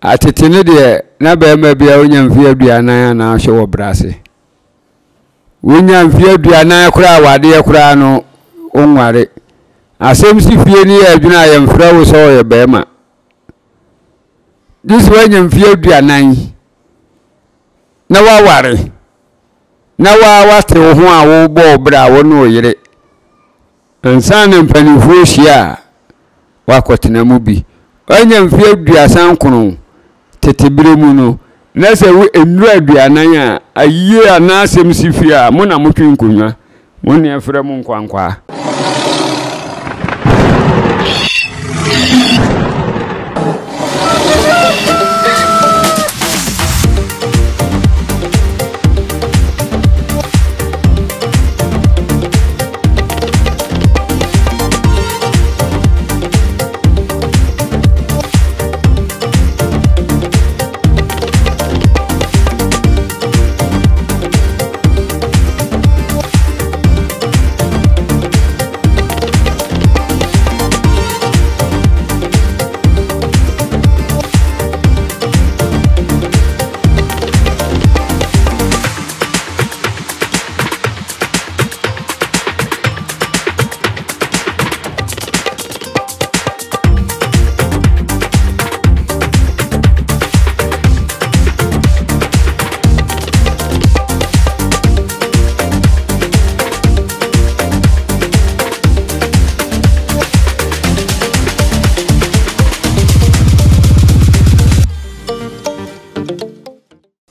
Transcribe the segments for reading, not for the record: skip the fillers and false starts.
Atete no deɛ, na barima biara wonya mfeɛ aduanan anaa ɔhyɛ wɔ brɛ ase. Wonya mfeɛ aduanan koraa awadeɛ koraa no, wonware. Asɛm si fie no yɛ adwene a yɛmfrɛ wo sɛ ɔyɛ barima. Gye sɛ woanya mfeɛ aduanan na woaware na woa woate wo ho a wobɔ wo berɛ a wo ne wo yere Ansa na mpanimfoɔ rehyia a, wɔakɔtena mu bi. Woanya mfeɛ aduasa nkron tete berɛ mu no, na sɛ wo nnuru aduanan a, ayie anaa asɛm si fie a, mo na motwe nkonnwa. Mo ne ɛfrɛ mo nkwankwaa.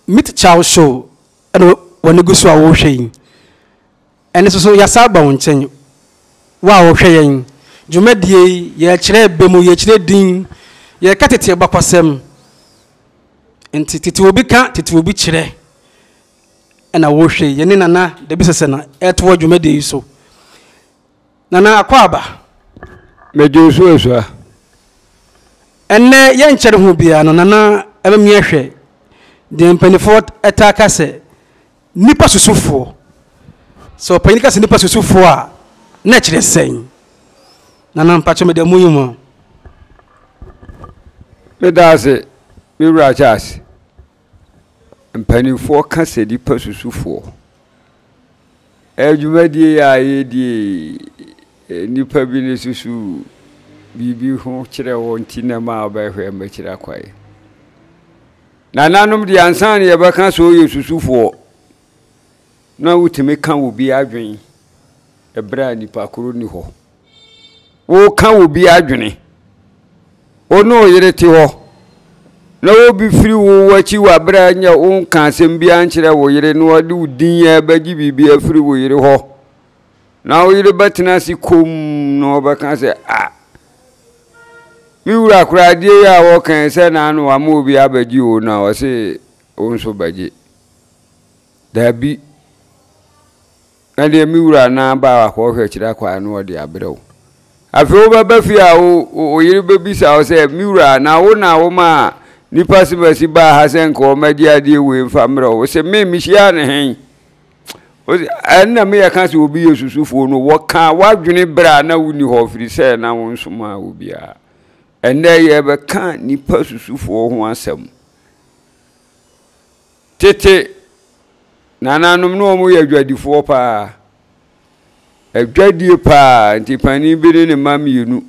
Meet Chow Show ɛna w'ani gu so a worehwɛ yi. Ɛno nso so yɛasan aba wo nkyɛn, wo a wohwɛ yɛn. Dwumadie yi, yɛrekyerɛ bɛ mu, yɛrekyerɛ din, yɛreka tete abakɔsɛm. Nti tete obi ka, tete obi kyerɛ ɛna worehwɛ yi. Yɛne Nana Dabi Sɛsɛ na ɛretoa dwumadie yi so. Nana Akwaaba. Megye wo so Asua. Ɛnnɛ yɛnkyɛre ho biara no Nana ɛbɛma yɛahwɛ deɛ mpanimfoɔ taa ka sɛ nnipa susufoɔ. Sɛ ɔpanyin ka sɛ nnipa susufoɔ a, na ɛkyerɛ sɛn? Nana mpakyɛ meda mu yi mu. Meda ase, me wura Charles. Mpanimfoɔ ka sɛ nnipa susufoɔ. Dwumadie yi a yɛredie yi, nnipa bi ne susu biribi ho kyerɛ wɔn nti na ɛma wɔbɛhwɛ mmakyiri akwan. Nananom deɛ ansa na yɛbɛka sɛ ɔyɛ susufoɔ na wotumi ka obi adwene ɛberɛ a nipa koro ni hɔ. Woka obi adwene. Wo ne wo yere te hɔ na obi firi wo akyi wɔ abere a nyɛ wonka asɛm biara nkyerɛ wo yere na ɔde wo din bɛgye biribi afiri wo yere hɔ na wo yere bɛtena ase komm na ɔbɛka sɛ a me wura koraa adeɛ yi a wɔka sɛ na ano ama obi abɛgye o na ɔse wo nso bɛgye. Daabi. Na deɛ me wura no aba a wakɔhwɛ akyiri akwan no ɔde abrɛ wo. Afei wobɛba fie a wo wo yere bɛbisa wo sɛ, me wura, na wo na womaa nipa semasi baa ha sɛ nka ɔmmɛgye adeɛ wei mfa mmerɛ wo? Wose, me, mehyiaa no hen? Wose, ɛnna meyɛ ka sɛ obi yɛ susufoɔ no, wɔkaa w'adwene berɛ a na wonni hɔ, firi sɛ na wonsomaa obiara. Ɛnnɛ yɛrebɛka nipa susufoɔ ho asɛm. Tete nananom na wɔyɛ adwadifoɔ paa. Adwadie paa nti panin bi ne ne mma mmienu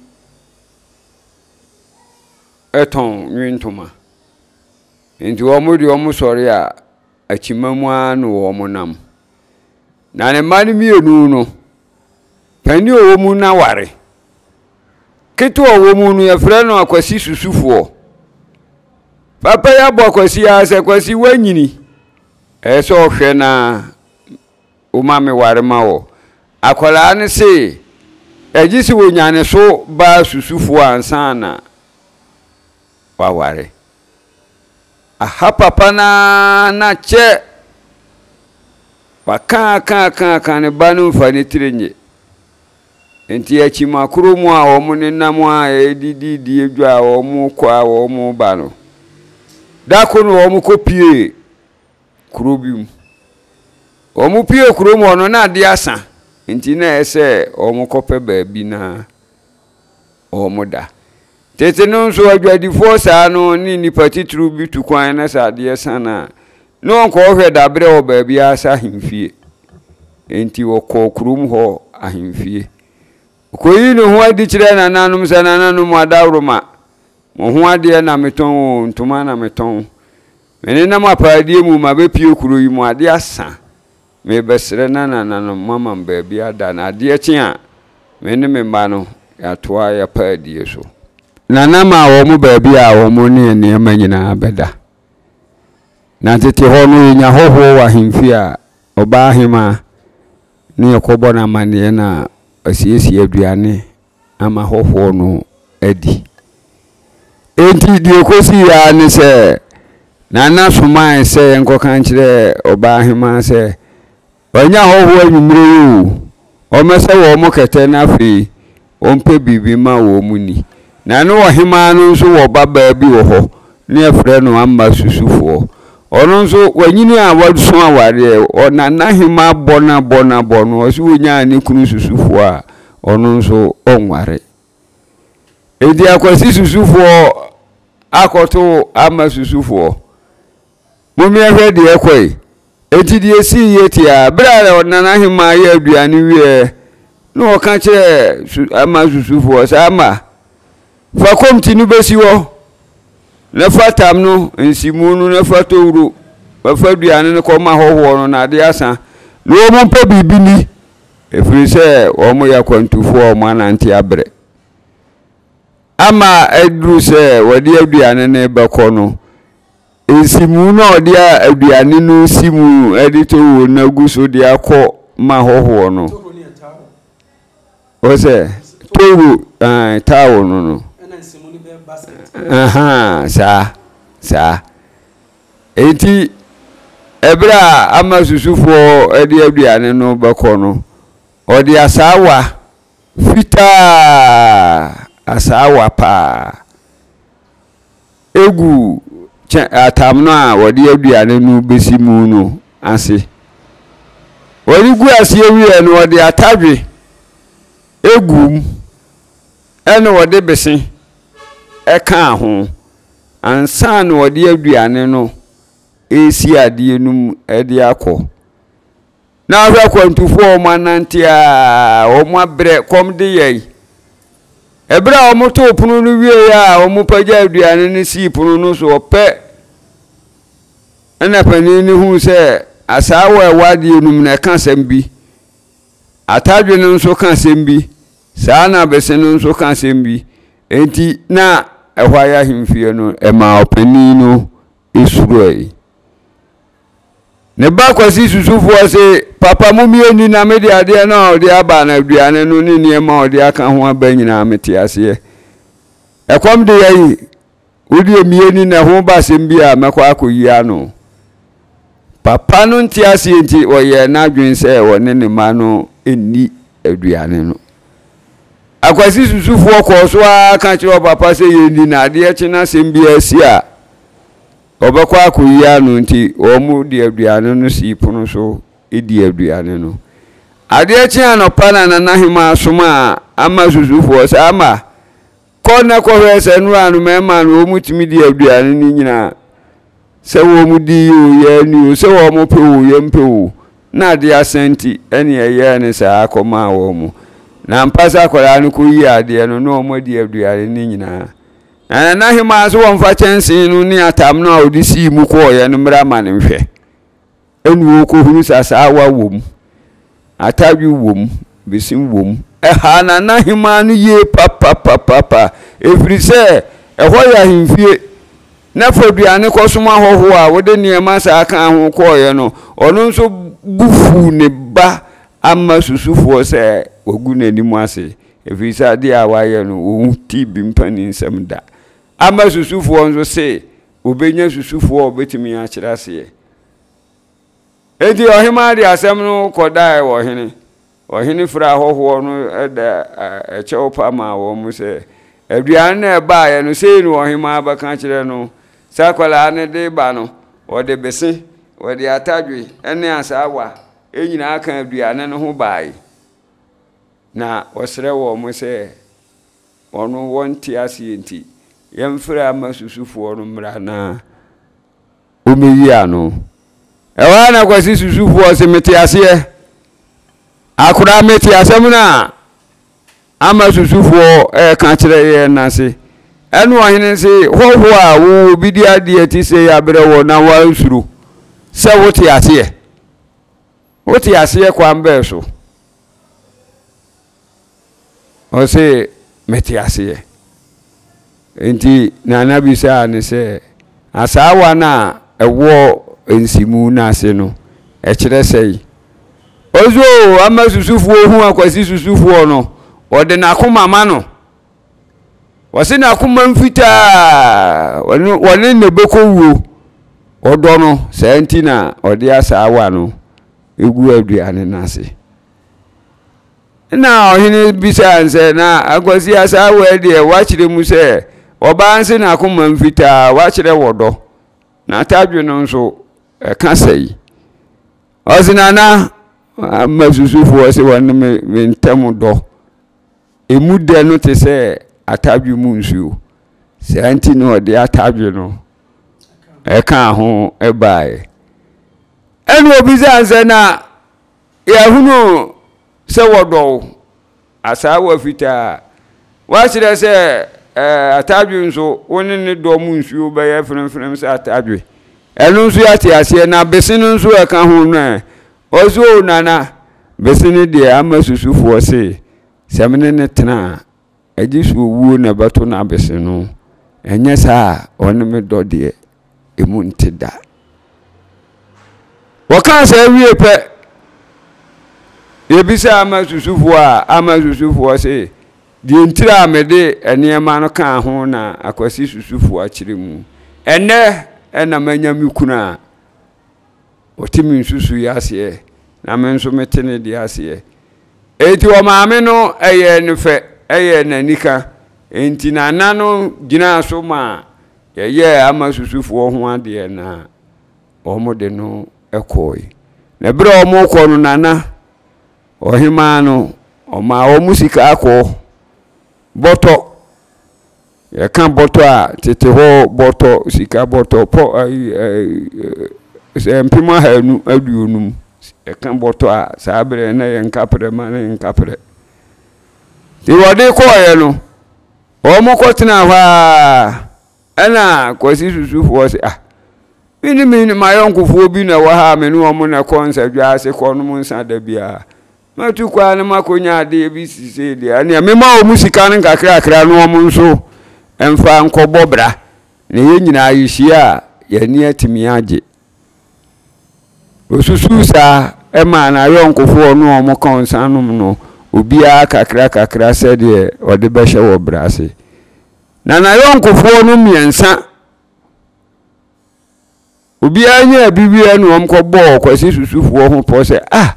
tɔn nwentoma. Nti wɔn deɛ wɔsɔre a, akyima mu ara na wɔnam. Na ne mma no mmienu no, panin a ɔwɔ mu no aware. Ketewa a ɔwɔ mu no, yɛfrɛ no Akwasi Susufoɔ. Papa yi abɔ Akwasi ara sɛ, Kwasi woanyini, ɛyɛ sɛ ɔhwɛ na woma me ware ma wɔ. Akwadaa no se, ɛgye sɛ wɔnya ne so baa Susufoɔ ansa na waware. Aha papa no ara na kyɛ waka aka aka aka ne ba no mfa ne tiri nye. Enti akyima koro mu a wɔnenam a ɛredidi dwa a wɔrekɔ a wɔreba no, da koro na wɔkɔpuee kuro bi mu. Wɔpuee kurom hɔ no, na adeɛ asa, nti na ɛyɛ sɛ wɔkɔpɛ baabi na wɔda. Tete no nso, adwadifoɔ saa no ne nnipa titiriw bi tu kwan na sɛ adeɛ sa no a, na wɔnkɔhwehwɛ daberɛ wɔ baabiara sɛ ahemfie. Enti wɔkɔɔ kurom hɔ ahemfie. Ɔkɔyii ne ho adi kyerɛɛ nananom sɛ, Nananom, adaworoma, mo ho adeɛ na metɔn o, ntoma na metɔn. Menenam apaadeɛ mu mabɛpue kuro yi mu, adeɛ asa. Merebɛsrɛ na nananom moama me baabi ada na adeɛ kye a, me ne me mma no, yɛatoa yɛn apaadie so. Nana maa wɔn baabi a wɔn ne nneɛma nyinaa bɛda. Na tete hɔ no, yɛnya hɔhoɔ wɔ ahemfie a, ɔbaa hemaa ne yɛkɔbɔ no amanneɛ na wasiesie aduane ama hɔhoɔ no adi. Enti deɛ ɛkɔsii ara ne sɛ, Nana somae sɛ yɛnkɔka nkyerɛ ɔbaa hemaa sɛ, wanya hɔhoɔ anwummerɛ yi o, ɔmmɛsɛ wɔn kɛtɛ na afei ɔmpɛ biribi mma wɔn nni. Na ne ɔhemaa no nso wɔ babaa bi wɔ hɔ, ne yɛfrɛ no Amma Susufoɔ. Ɔno nso, wanyini a waso awareɛ, ɔnana hemaa bɔ no abɔ no abɔ no, ɔse ɔnyaa ne kunu Susufoɔ a, ɔno nso ɔnware. Enti Akwasi Susufoɔ akɔto Amma Susufoɔ. Mommɛhwɛ deɛ ɛkɔe. Enti deɛ ɛsii yɛ tiaa, berɛ a Nana Hemaa yɛ aduane wieɛ na ɔka kyerɛɛ su, Ama Susufoɔ sɛ, Ama, fa kɔmti no bɛsi hɔ, na fa tam no, nsimu no, na fa towuro, fa aduane no kɔma hɔhoɔ no, na adeɛ asa, na wɔn mpɛ biribi ni, ɛfiri sɛ wɔn yɛ akwantufoɔ a wɔn anante abrɛ. Ama aduru sɛ wɔde aduane no rebɛkɔ no, Nsimu no a ɔde aduane no si mu de to wɔ no agu so de akɔ ma hɔhoɔ no. Wɔ sɛ towo ɛɛ taawo no no. Ahaa saa saa. Enti ɛberɛ a ama susufoɔ de aduane no bɛkɔ no, ɔde asaawa fitaa asaawa paa. gu kyɛ atam no a wɔde aduane no bɛsi mu no ase. Wɔde gu aseɛ wieɛ no, wɔde atadwe gu mu ɛna wɔde bese ɛkaa ho ansa na wɔde aduane no resi adeɛ no mu de akɔ. Na ahwɛ akwantufoɔ a wɔanante a wɔabrɛ, kɔm de yɛn. Ɛberɛ a wɔtoo pono no wieeɛ a wɔpagya aduane no sii pono no so ɔpɛ ɛna panin no huu sɛ asaawa a ɛwɔ adeɛ no mu no ɛka asɛm bi. Atadwe no nso ka asɛm bi. Saa na abese no nso ka asɛm bi. Enti na ɛhɔ ayɛ ahemfie no, ɛmaa ɔpanin no suroe. Ne ba Kwasi Susufoɔ se, Papa mommie nni na mede adeɛ no a ɔde aba no aduane no ne nneɛma a ɔde aka ho aba nyinaa mete aseɛ. Ɛkɔm de yɛn, wodeɛ mmie ni na ɛho ba asɛm bi a mɛkɔ akɔyi ano. Papa no nte aseɛ nti ɔyɛɛ n'adwene sɛ ɔne ne mma no nni aduane no. Akwasi Susufoɔ kɔɔ so ara ka kyerɛɛ ɔpapa sɛ yɛnni na adeɛ kye na asɛm biara si a, Wɔbɛkɔ akɔyi ano nti, wɔde aduane no sii pono so dii aduane no. Adeɛ kyee anɔpa na Nana Hemaa somaa Ama susufoɔ sɛ, Ama, kɔ na kɔhwɛ sɛ nnora no mmarima no wɔtumi di aduane no nyinaa. Sɛ wɔn di o, yɛanni o, sɛ wɔn pɛ o, yɛmpɛ o. Na adeɛ asa nti, ɛne ɛyɛɛ no saa kɔmaa wɔn. Na ampa sɛ akwadaa no kɔyii adeɛ no, na wɔadi aduane no nyinaa. Na Nana Hemaa nso wɔmfa kyɛnsee no ne atam no a ɔde sii mu kɔɔeɛ no mmra ma no nhwɛ. Ɛna ɔkɔhunu sɛ asaawa wɔ mu, atadwe wɔ mu, bese wɔ mu. Ɛhaa Nana Hemaa no yie papapapapa, ɛfiri sɛ ɛhɔ yɛ ahemfie. Na fa aduane kɔsom ahɔhoɔ a wode nneɛma saa kaa ho kɔɔeɛ no, ɔno nso bo fuu ne ba ama susufoɔ sɛ wagu n'anim ase. Ɛfiri sɛ adeɛ a wayɛ no, wɔnte bi mpa ne nsam da. Ama susufoɔ nso se wɔbɛnya susufoɔ a wɔbɛtumi akyerɛ aseɛ. Enti ɔhemaa de asɛm no kɔdae ɔhene. Ɔhene frɛɛ ahɔhoɔ no da ɛkyɛw pa maa wɔn sɛ, aduane no a ɛbaeɛ no, sei na ɔhemaa bɛka kyerɛ no, sɛ akwadaa no de ba no, ɔde bese, ɔde atadwe ne asaawa nyinaa ka aduane no ho baeɛ. Na ɔsrɛ wɔn sɛ ɔno wɔnte aseɛ nti, yɛmfrɛ ama susufoɔ no mmra na wɔmmɛyi ano. Ɛhɔ ara na Kwasi susufoɔ se mete aseɛ. Akora mete asɛm no a ama susufoɔ reka kyerɛ yɛn no ase. Ɛne ɔhene se, hɔhoɔ a wowɔ bi de adeɛ te sei abrɛ wɔ na woansuro sɛ wote aseɛ? Wote aseɛ kwan bɛɛ so? Ɔse, Mete aseɛ. Enti Nana bisaa no sɛ, Asaawa no a ɛwɔ nsimu no ase no, ɛkyerɛ sɛn? Ɔse, Oo, ama susufoɔ hu Akwasi susufoɔ no, ɔde n'akoma ma no. Ɔse n'akoma mfitaa, ɔne no bɛkɔ wuo. Ɔdɔ no, saa nti na ɔde asaawa no gu aduane no ase. Ɛnna ɔhene bisaa no sɛ, Na Akwasi Asaawa yi deɛ, woakyerɛ mu sɛ ɔbaa nse n'akoma mfitaa, woakyerɛ wɔ dɔ, na atadwe no nso, ɛka sɛi? Ɔse, Nana, ama susufoɔ se wɔne me, me ntam dɔ. Emu dɛ no te sɛ atadwe mu nsuo. Saa nti na ɔde atadwe no ɛkaa ho baeɛ. Ɛnna obisaa no sɛ, Na Yɛahunu sɛ wɔdɔ wo, asaawa fitaa. Woakyerɛ sɛ ɛɛ atadwe nso, wo ne ne dɔ mu nsuo bɛyɛ fremfrem sɛ atadwe. Ɛno nso yɛate aseɛ, na bese no nso ɛka ho no ɛ? Ɔse o Nana, bese no deɛ ama susufoɔ se sɛ me ne no tena a, Gye sɛ owuo na ɛbɛto no abese no, ɛnyɛ saa a ɔne me dɔ deɛ, emu nte da. Wɔkaa saa wie pɛ, yɛbisaa ama susufoɔ a, ama susufoɔ se, deɛ ntira a mede nneɛma no kaa ho na Akwasi susufoɔ akyerɛ mu. Ɛnnɛ ɛna manya me kunu a Ɔte me nsusuiɛ aseɛ, na me nso mete ne deɛ aseɛ. Enti ɔmaame no yɛɛ no fɛ, ɛyɛɛ no anika. Enti nana no gyinaa so maa yɛyɛɛ ama susufoɔ ho adeɛ na wɔde no kɔe. Na berɛ a wɔrekɔ no, nana ɔhemaa no, ɔmaa wɔn sika akɔ bɔtɔ. Yɛka bɔtɔ a, tete hɔ bɔtɔ, sika bɔtɔ, pɔ ayi ɛɛ sɛ mpem ahanu aduonum. Yɛka bɔtɔ a, saa berɛ na yɛ nkaprɛ ma ne nkaprɛ. Nti wɔde kɔɔeɛ no, wɔn kɔtena hɔ a, ɛna Kwasi Susufoɔ sɛ, ah, me ne me mayɔnkofoɔ bi na ɛwɔ ha a me ne wɔn na ɛkɔ nsadwa ase kɔnom nsa da biara. Matu kwan na makɔnya adeɛ bi sisei deɛ, ɛneɛ mema wɔn sika no nkakrakra na wɔn nso mfa nkɔbɔ bra, na yɛn nyinaa yɛhyia a, yɛn ani atumi agye. Ɔsusuu saa maa n'ayɔnkofoɔ ne wɔn ka nsa nom no, obiara kakra kakra sɛdeɛ ɔde bɛhyɛ wɔ bra ase. Na n'ayɔnkofoɔ no mmiɛnsa Obiara nyaa bi wieɛ na wɔn kɔ bɔɔ Kwasi Susufoɔ ho pɔ sɛ, ah,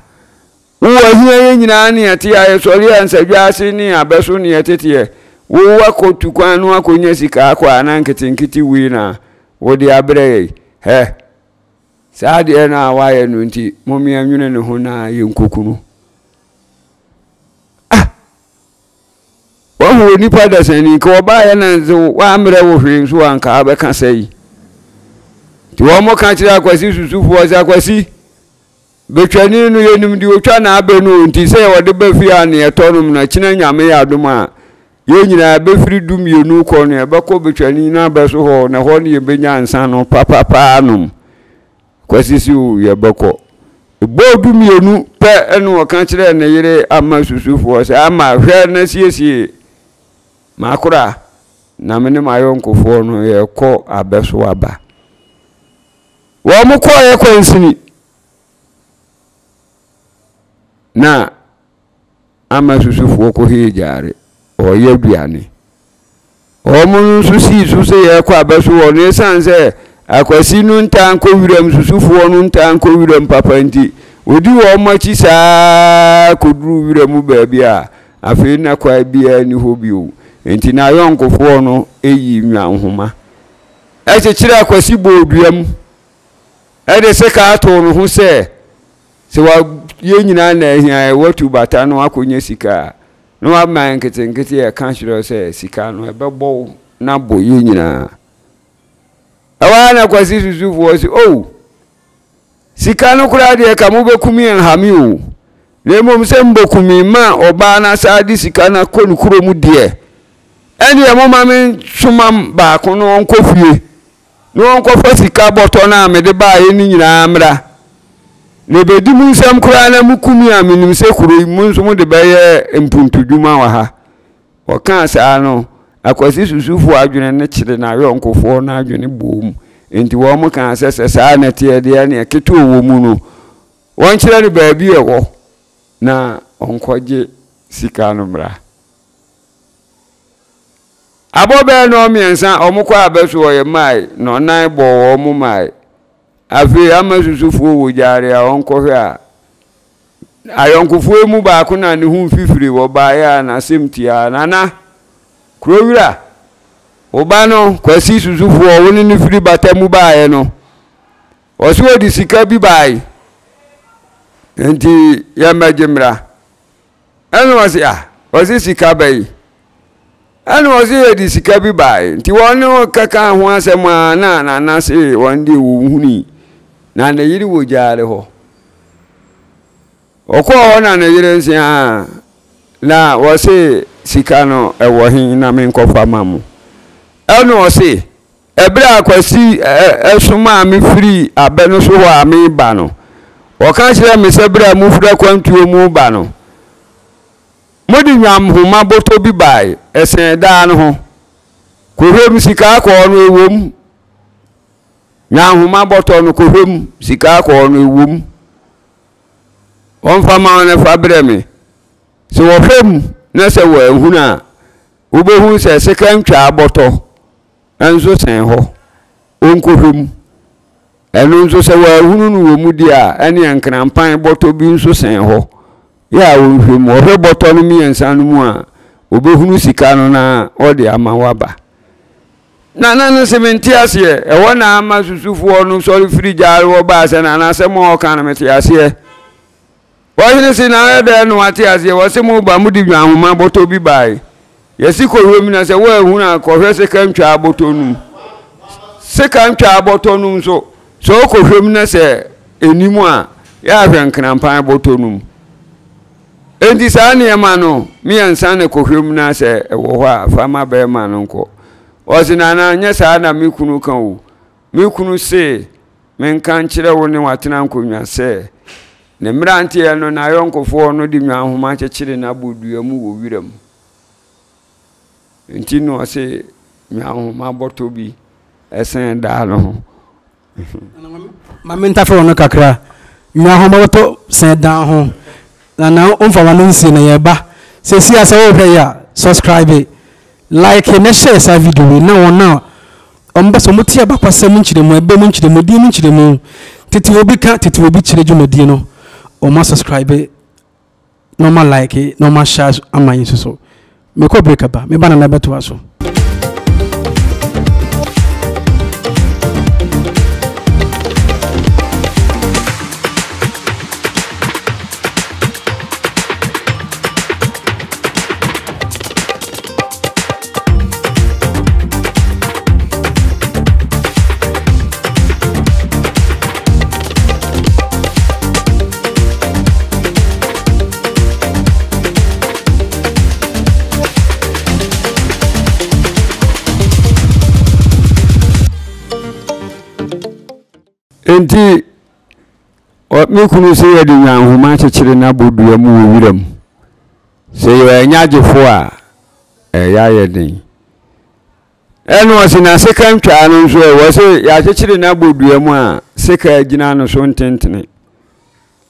wo ahia yɛn nyinaa ne yɛte a yɛsɔre a nsadwa ase ne abɛ so ne yɛteteɛ, wo wakɔ tu kwan no akɔnya sika akɔ a na nketenkete wei na wode abrɛ yɛn. Hɛ, saa adeɛ no a woayɛ no nti, mommea nwene ne ho na yɛnkɔku no. Ah! Wahu onipa dasani, nka ɔbaeɛ na nso wammrɛ wo hwee nso a nka abɛka sɛi. Nti wɔn ka kyerɛ Akwasi susufoɔ sɛ Akwasi, bɛtwani no yɛnim deɛ ɔtwa n'abɛ no o, nti sɛ ɔde ba fie a ne ɛtɔ nom no akyina Nyame yɛ adom a yɛn nyinaa bɛfiri du mmienu kɔ no yɛbɛkɔ bɛtwani no abɛ so hɔ na hɔ ne yɛbɛnya nsa no papapaa nom. Kwasi se o, yɛbɛkɔ. Ɛbɔɔ dumienu pɛ na ɔka kyerɛɛ ne yere Ama Susufoɔ sɛ, Ama, hwɛ na siesie m'akora na me ne m'ayɔnkofoɔ no yɛrekɔ abɛso aba. Wɔn kɔeɛ kwansini na Ama susufoɔ kɔhee gyaare, ɔreyɛ aduane. Wɔn nso sii so sɛ yɛrekɔ abɛso hɔ no, ɛsiane sɛ akwasi no ntaa nkɔ wiram, susufoɔ no ntaa nkɔ wiram papa nti, wɔdi wɔn akyi saa kɔduru wiram baabi a, afei na kwae biara nni hɔ bio. Enti n'ayɔnkofoɔ no yii nnwanhoma kyekyeree akwasi bɔɔ dua mu de sekaa too ne ho sɛ, Sɛ wa yɛn nyinaa na ahia ɛ, watu bata no akɔnya sika a, Na wama yɛn nketenkete a ɛka kyerɛ wo sɛ sika no ɛbɛbɔ wo na bɔ yɛn nyinaa. Ɛhɔ ara na Kwasi Susufoɔ se, Oh! Sika no koraa deɛ ka mobɛku me ɛnha me o. Na mmom sɛ mobɛku me ma ɔbaa no asaa de sika no akɔ ne kurom deɛ, ɛnneɛ momma mensoma baako na ɔnkɔ fie na ɔnkɔfa sika bɔtɔ no a mede baeɛ no nyinaa mmra. Na ɛbɛdi mo nsam koraa na moku me a, menim sɛ kuro yi mo nso mode bɛyɛ mpuntudwuma wɔ ha. Ɔkaa saa no, Akwasi Susufoɔ adwene no kyere n'ayɔnkofoɔ no adwene boom. Enti wɔn kaa sɛ, sɛ saa na ɛteɛ deɛ ɛneɛ ketewa wɔ mu no, wɔnkyerɛ no baabi a ɛwɔ na ɔnkɔgye sika no mmra. Abɔ bɛyɛ nnɔnmiɛnsa, wɔkɔ abɛso ɔyɛ mae, nnɔnnan bɔɔ wɔn mae. Afei ama Susufoɔ wɔ gyaare a ɔnkɔhwɛ a, Ayɔnkofoɔ yi mu baako na ne ho mfifire wɔ baeɛ a n'asɛm tiaa, Nana, kuro wura, wo ba no, Kwasi Susufoɔ, wo ne no firi bata mu baeɛ no, ɔse ɔde sika bi bae, nti yɛmmɛgye mmra. Ɛna ɔse, ah, ɔse sika bɛyi. Ɛna ɔse yɛde sika bi bae, nti wɔn ne kɛka ho asɛm a na Nana se wɔn deɛ wɔnhunui, na ne yere wɔ gyaare hɔ. Ɔkɔɔ hɔ na ne yere nse aa, na wɔse sika no ɛwɔ he na menkɔfa ma mo. Ɛna ɔse, ɛberɛ a Kwasi somaa me firi abɛ no so hɔ a meba no, ɔka kyerɛɛ me sɛ berɛ a mofiri akwantuo mu reba no, mode nnwamhoma bɔtɔ bi bae, ɛsɛn daa no ho. Kɔhwɛ mu, sika akɔɔ no ɛwɔ mu. Nnwamhoma bɔtɔ no kɔhwɛ mu, sika akɔɔ no ɛwɔ mu. Wɔmfa ma wo na fa brɛ me. Sɛ wɔhwɛ mu na sɛ wɔanhunu a, wobɛhu sɛ sekantwaa bɔtɔ nso sɛn hɔ. Wɔnkɔhwɛ mu. Ɛno nso sɛ wɔanhunu no wɔ mu deɛ a, ɛneɛ nkrampan bɔtɔ bi nso sɛn hɔ. Yɛ a wɔnhwɛ mu. Wɔhwɛ bɔtɔ no mmiɛnsa no mu a, wɔbɛhunu sika no na wɔde ama wo aba. Nana no se mente aseɛ. Ɛhɔ na ama susufoɔ no sɔre firi gyaare hɔ baa sɛ Nana asɛm a ɔka no mete aseɛ. Ɔhene se na ayɛ dɛn na wate aseɛ? Wɔse mo ba mode dwanhoma bɔtɔ bi bae. Yɛse kɔhwɛ mu na sɛ woanhunu a kɔhwɛ sekantwaa bɔtɔ no mu. Sekantwaa bɔtɔ no nso sɛ wokɔhwɛ mu na sɛ ɛni mu a yɛ ahwɛ nkrampan bɔtɔ no mu. Enti saa nneɛma no mmiɛnsa na kɔhwɛ mu na sɛ ɛwɔ hɔ a fa ma bɛrima no nkɔ. Ɔse nana nyɛ saa na me kunu ka o. Me kunu se menka nkyerɛ wo ne watena nkonnwa sɛ ne mmeranteɛ no n'ayɔnkofoɔ no de nnwanhoma kyekyere no abɔ dua mu wɔ wiram. Nti na ɔse nnwanhoma bɔtɔ bi ɛsɛn daa no ho. Ma mentafere wo no kakra. Nwa ho bɔtɔ sɛn dan ho. Na na womfa w'ano nsie na yɛba. Seesei a sɛ wohwɛ yi a, subscribe, like na share saa video yi na wɔn a wɔn bɛ sɛ wɔn ti abakwasɛm nkyerɛmu, ɛbɛ mu nkyerɛmu, din mu nkyerɛmu, tete obi ka, tete obi kyerɛ dwumadie no, wɔn asubscribe. na ɔma like na ɔma share ama yi nso so mekɔ break aba meba na mɛbɛtoa so. Enti me kunu sɛ yɛde nwanhoma akyekyere no abɔ dua mu wɔ wiram. Sɛ yɛanya agyefo a, ɛyɛ ayɛ den. Ɛna ɔse na seka ntwaa no nso ɛ, wɔse yɛakyekyere no abɔ dua mu a seka gyina no so ntentene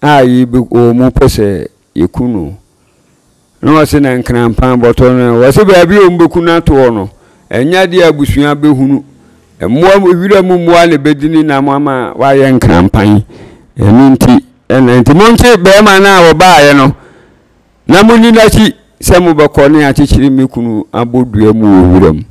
a yɛbɛ wɔn pɛ sɛ yɛku no. Na ɔse na nkrampan bɔtɔ no ɛ, wɔse baabi a wɔn bɛku no atoɔ no, ɛnyɛ adeɛ a abusua bɛhunu. Mmoa wira mu mmoa na ɛbɛdi ne nam ama wayɛ nkrampan. Ɛno nti, ɛna nti monkye bɛrima no a wɔbaeɛ no. Na monni n'akyi sɛ mobɛkɔ ne akyekyere me kunu abɔ dua mu wɔ wuram.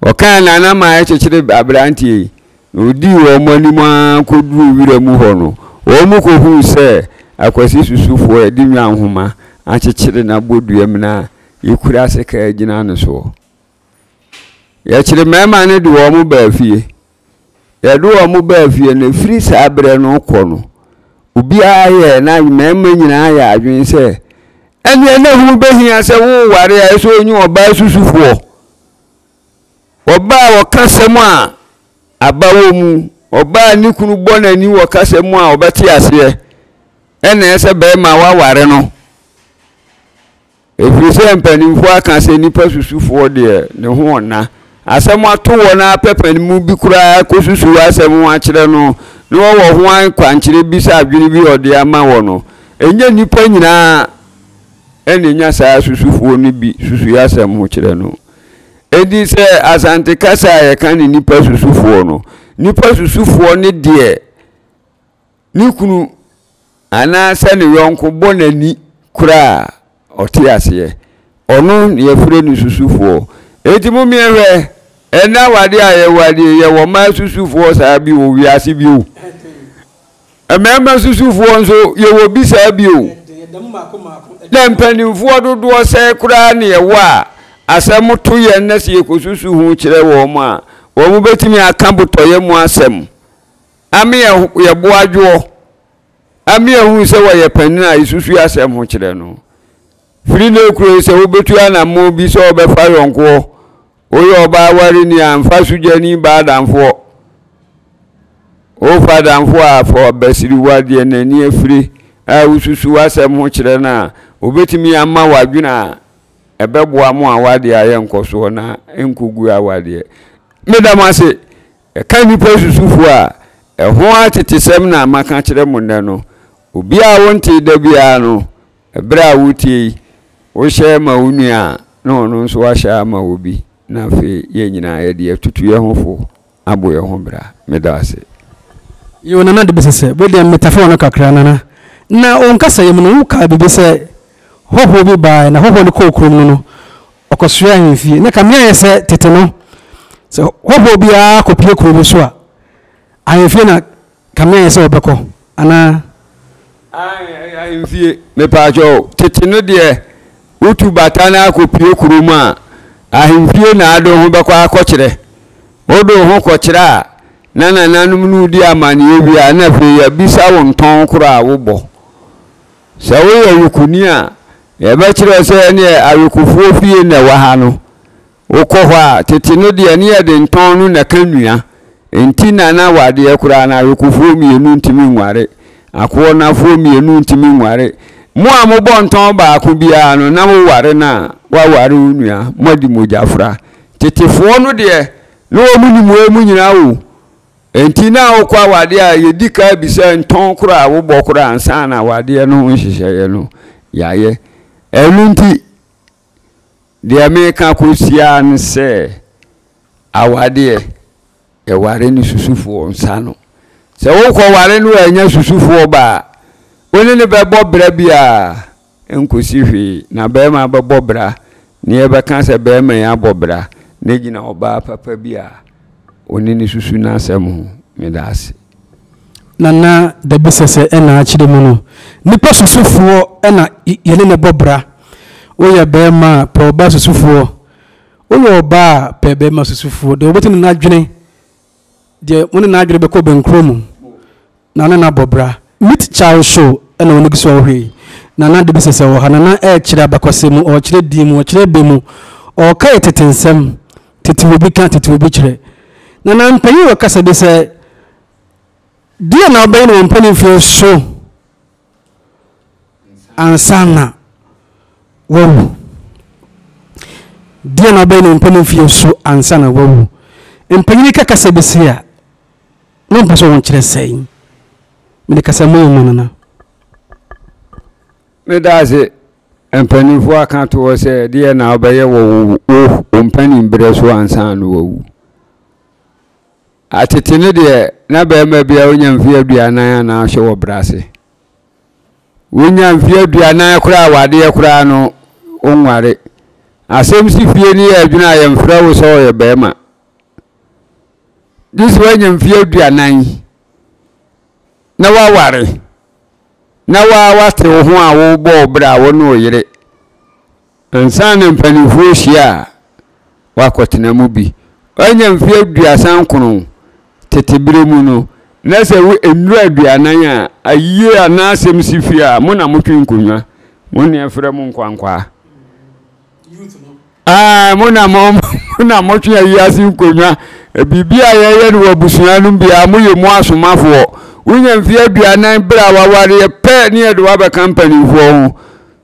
Ɔkaa Nana ma ɛkyekyere aberanteɛ yi, na ɔdii wɔn anim ara kɔduruu wira mu hɔ no, wɔn kɔhuu sɛ Akwasi Susufoɔ de nnwanhoma akyekyere no abɔ dua mu na yɛkura sekaa gyina no soɔ. Yɛkyere mmarima no de wɔn baa fie. Yɛde wɔn baa fie no, ɛfiri saa berɛ no kɔ no, obiara yɛ na mmarima nyinaa yɛ adwene sɛ ɛneɛ na ho bɛhia sɛ woware a ɛsɛ onyi ɔbaa susufoɔ. Ɔbaa a ɔka sɛm a aba wɔ mu, ɔbaa a ne kunu bɔ n'ani wɔ kasa mu a ɔbɛte aseɛ, ɛna ɛsɛ bɛrima waware no. Ɛfiri sɛ mpanimfoɔ aka sɛ nnipa susufoɔ deɛ ne ho ɔnna. Asɛm ato wɔn ara pɛ panin bi koraa kɔsusu asɛm ho akyerɛ no na wɔwɔ ho akwankyerɛ bi sɛ adwene bi a ɔde ama wɔ no. Ɛnyɛ nnipa nyinaa ɛna ɛnya saa susufoɔ no bi susu asɛm ho kyerɛ no. Enti sɛ Asante kasa a yɛka ne nnipa susufoɔ no, nnipa susufoɔ ne deɛ ne kunu anaasɛ ne yɔnko bɔ n'ani koraa a, ɔte aseɛ. Ɔno na yɛfrɛ no susufoɔ. Enti mommeɛhwɛ, ɛnnɛ awadeɛ a yɛwadeɛ, yɛwɔ mmaa susufoɔ saa bi wɔ wiase bio. Mmarima susufoɔ nso, yɛwɔ bi saa bio. Na mpanimfoɔ dodoɔ sɛɛ koraa na yɛwɔ a, asɛm to yɛn na sɛ yɛkɔsusu ho kyerɛ wɔn a, wɔbɛtumi aka botɔyɛ mu asɛm. Ame yɛbo adwoɔ. Ame yɛhunu sɛ wɔyɛ panin a yɛsusu asɛm ho kyerɛ no. Firi nnɛ kuro yi sɛ wobɛtu anammɔn bi sɛ wobɛfa yɔnkoɔ, woyɛ ɔbaa wareni a mfa sogyani baa adamfoɔ. Wofa adamfoɔ a fa abasiriwa deɛ n'ani afire a wosusu asɛm ho kyerɛ no a, obɛtumi ama w'adwene a ɛbɛboa mo awadeɛ ayɛ nkɔsoɔ na ɛnkɔgu awadeɛ. Meda mo ase. Ɛka nnipa susufoɔ a, ɛho atetesɛm na maka akyerɛ mo nnɛ no. Obiara a wontee da biara no, ɛberɛ a woretie yi, wohyɛ ma wo nua a, na ɔno nso ahyɛ ama obi, na afei yɛn nyinaa yɛde atutu yɛn ho fo abɔ yɛn ho bra. Meda ase. Yoo Nana de bɛsɛ sɛ wei deɛ metafe w'ano kakra Nana. Na wo nkasɛeɛ mu no wo kaa biribi sɛ hɔhoɔ bi baaɛ na hɔhoɔ no kɔɔ kurom no no ɔkɔsoɛɛ ahemfie. Na kame ayɛ sɛ tete no sɛ hɔhoɔ biara kɔpie kuro bi so a ahemfie na kame ayɛ sɛ ɔbɛkɔ anaa? Aane ɛyɛ ahemfie. Mepaakyɛw tete no deɛ wotu bata na akɔpie kuro mu a ahemfie na ade wo ho bɛkɔ akɔkyerɛ. Wode wo ho kɔkyerɛ a na nananom ne wo di amanneɛ wie a na afei yɛabisa wo ntɔn korɔ a wobɔ. Sɛ woyɛ yokoni a, yɛbɛkyerɛ wo sɛ ɛneɛ ayokofoɔ fie na ɛwɔ ha no. Wokɔ hɔ a, tete no deɛ ne yɛde ntɔn no na ɛka nnua. Enti na na awadeɛ koraa no ayokofoɔ mmienu ntumi nware. Akoɔnafoɔ mmienu ntumi nware. Mo a mobɔ ntɔn baako biara no, na woware no a, woaware wo nua, moadi mogyafra. Tetefoɔ no deɛ, na wɔn nim wei mu nyinaa o. Enti na wokɔ awadeɛ a, yɛdi kan bisa ntɔn korɔ a wobɔ korɔ ansa na awadeɛ no ho nhyehyɛeɛ no yɛayɛ. Ɛno nti, deɛ meka kɔsi ara ne sɛ, awadeɛ, yɛware no susufoɔ nsa no. Sɛ wokɔware no annya susufoɔ ba a, wo ne no bɛbɔ bra biara Ɛnkɔsi hwee, na barima bɛbɔ bra, na yɛbɛka sɛ barima yi abɔ bra, na gyina ɔbaa papa bi a ɔne no susu n'asɛm ho. Meda ase. Nana Dabi Sɛsɛ ɛna akyerɛ mu no, nipa susufoɔ ɛna yɛne no bɔ bra. Woyɛ barima a, pɛ ɔbaa susufoɔ. Woyɛ ɔbaa a, pɛ barima susufoɔ. Deɛ wobɛtumi ne no adwene, deɛ wo ne n'adwene bɛkɔ bɛnkuro mu. Na ne na bɔ bra. Meet Charles show na wɔn gu so a wɔhwɛ yi. Nana de bi sɛsɛ wɔ ha. Nana ɛrekyerɛ abakɔsɛm mu, ɔrekyerɛ din mu, ɔrekyerɛ bɛ mu. Ɔreka yɛ tete nsɛm. Tete obi ka, tete obi kyerɛ. Nana mpanyin wɔ kasa bi sɛ, Deɛ na wobɛyɛ no wɔ mpanimfie so ansa na wawu. Deɛ na wobɛyɛ no wɔ mpanimfie so ansa na wawu. Mpanyin ka kasa bi se a, Na ɔmpɛ sɛ wɔkyerɛ sɛn? Mede kasa mu yɛ ma nana. Meda ase. Mpanimfoɔ aka to hɔ sɛ deɛ na wobɛyɛ wɔ wo wo mpanin berɛ so ansa na wawu. Atete no deɛ na barima biara wonya mfeɛ aduanan anaa ɔhyɛ wɔ brɛ ase. Wonya mfeɛ aduanan koraa awadeɛ koraa no wonware. Asɛm si fie no yɛ adwene a yɛmfrɛ wo sɛ ɔyɛ barima. Gye sɛ woanya mfeɛ aduanan na woaware. Na wo ara woate wo ho a worebɔ wo bra wo ne wo yere. Ansa na mpanimfoɔ hyia a, woakɔtena mu bi. Woanya mfeɛ 39, tete berɛ mu no, na sɛ wo nnuru 40 a, ayie anaa asɛm si fie a, mo na motwe nkonnwa. Mo na yɛfrɛ mo nkwankwaa. Ah, mo na mo mo na motwe ayi ase nkonnwa. Biribi a yɛyɛ no wɔ abusua no biara, moyɛ mu asomafoɔ. Wonya mfeɛ 40 berɛ a wawareɛ pɛ ne yɛde woabɛka mpanimfoɔ ho.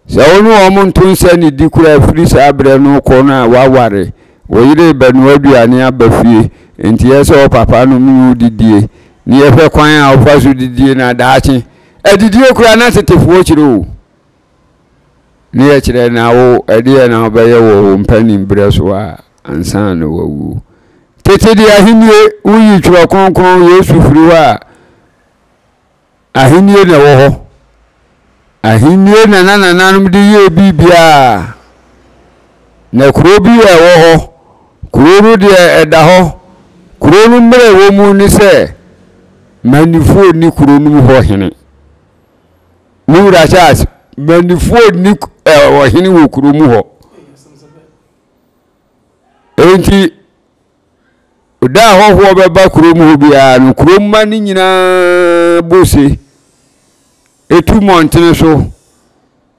Sɛ wo ne wɔn nto nsa nnidi koraa firi saa berɛ no rekɔ no a woaware, wo yere rebɛnoa aduane aba fie, enti ɛyɛ sɛ wo papa nom ne wo didie, ne yɛhwɛ kwan a wofa so didie na daakye adidie koraa na tetefoɔ kyerɛ o. Ne yɛkyerɛ na wo ɛdeɛ na wobɛyɛ wɔ wo mpanin berɛ so a ansa na wawuo. Tete deɛ ahennie woyi twerɛ kronkron Yesu firi hɔ a Ahennie na ɛwɔ hɔ. Ahennie na na nananom de yɛɛ biribiara. Na kuro bi a ɛwɔ hɔ, kuro no deɛ ɛda hɔ. Kuro no mmerɛ ɛwɔ mu ne sɛ, mmannifoɔ nni kuro no mu hɔ hene. Me wura Charles, mmannifoɔ nni ɔhene wɔ kuro mu hɔ. Enti Da a hɔhoɔ bɛba kurom hɔ biara no, kurom mma no nyinaa bɔ se, tu mmɔntene so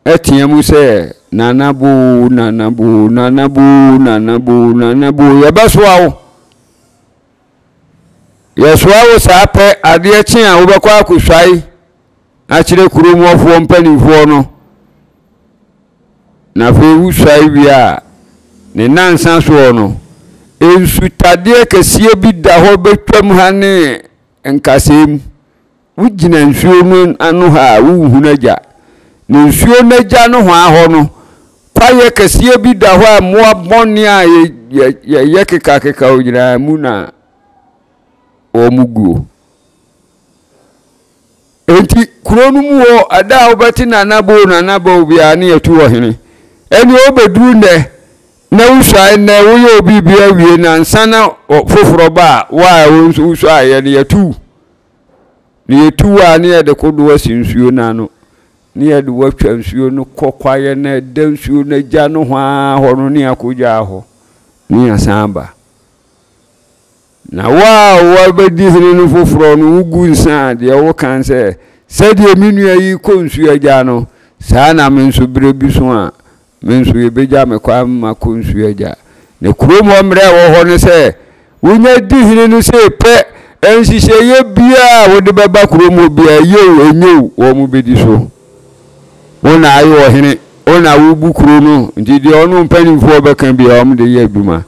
teɛ mu sɛ, Nana boo, Nana boo, Nana boo, Nana boo, Nana boo, yɛbɛsoa wo. Yɛsoa wo saa pɛ, adeɛ kye a wobɛkɔ akɔsuae akyerɛ kurom hɔfoɔ mpanimfoɔ no. Na afei wosuae wie a, ne nnansa soɔ no, nsutadeɛ kɛseɛ bi da hɔ bɛtwam ha ne nkasɛɛ mu. Wogyina nsuo no ano ha a, wonhunu agya. Na nsuo no agya nohoa hɔ no, kwaeɛ kɛseɛ bi da hɔ a mmoa bɔne a yɛyɛ kekakeka nyinaa mu na wɔn guo. Enti kuro no mu hɔ, ɛda a wobɛte Nana Boo Nana Boo biara ne yɛtu ɔhene. Ɛnneɛ wobɛduru nnɛ na wosuae nnɛ woyɛ obi bi awie na nsa na foforɔ ba a wo a wo nso wosuaeɛ no yɛtu wo. Na yɛtu wo a ne yɛde kodoɔ asi nsuo no ano ne yɛde wo atwa nsuo no kɔ kwaeɛ no ɛda nsuo no agya nohoaa hɔ no ne yɛakɔgyaa hɔ ne yɛasan aba. Na wo a woabɛdi hene no foforɔ no, wogu nsa a, deɛ woka ne sɛ, Sɛdeɛ me nua yi rekɔ nsuo agya no, saa na me nso berɛ bi so a, me nso yɛbɛgya me kwan makɔ nsuo agya. Na kurom hɔ mmara a ɛwɔ hɔ ne sɛ, wonya di hene no sei pɛ, nhyehyɛeɛ biara a wode bɛba kurom hɔ biara, ɛyɛ o, ɛnyɛ o, wɔbɛdi so. Wo na ayɛ ɔhene, wo na wobu kuro no, nti deɛ ɔno mpanimfoɔ bɛka biara wɔde yɛ adwuma.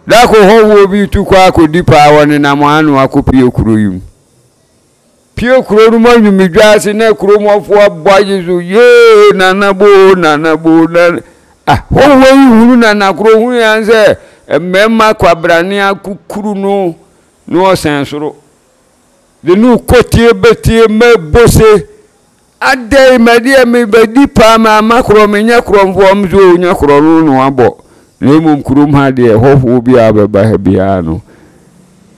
Da kor hɔhoɔ bi rutu kwan akɔdi paa, wɔnenam ano akɔpue kuro yi mu. Pue kuro no mu anwumedwa ase na kurom hɔfoɔ abɔ agye so, yee, nana boo, nana boo, nana. Ah, hɔhoɔ yi hunu nana koro hunu ya sɛ mmarima kwabrane akukuru no na ɔsɛn soro. De no kɔtie bɛtie mɛbose. Adɛn mɛdeɛ mebɛdi paa mamma korɔ menyɛ korɔmfoɔ ɔm so o nyɛ korɔ no na wabɔ na mmom kurom ha deɛ hɔhoɔ bi a bɛba ha biara no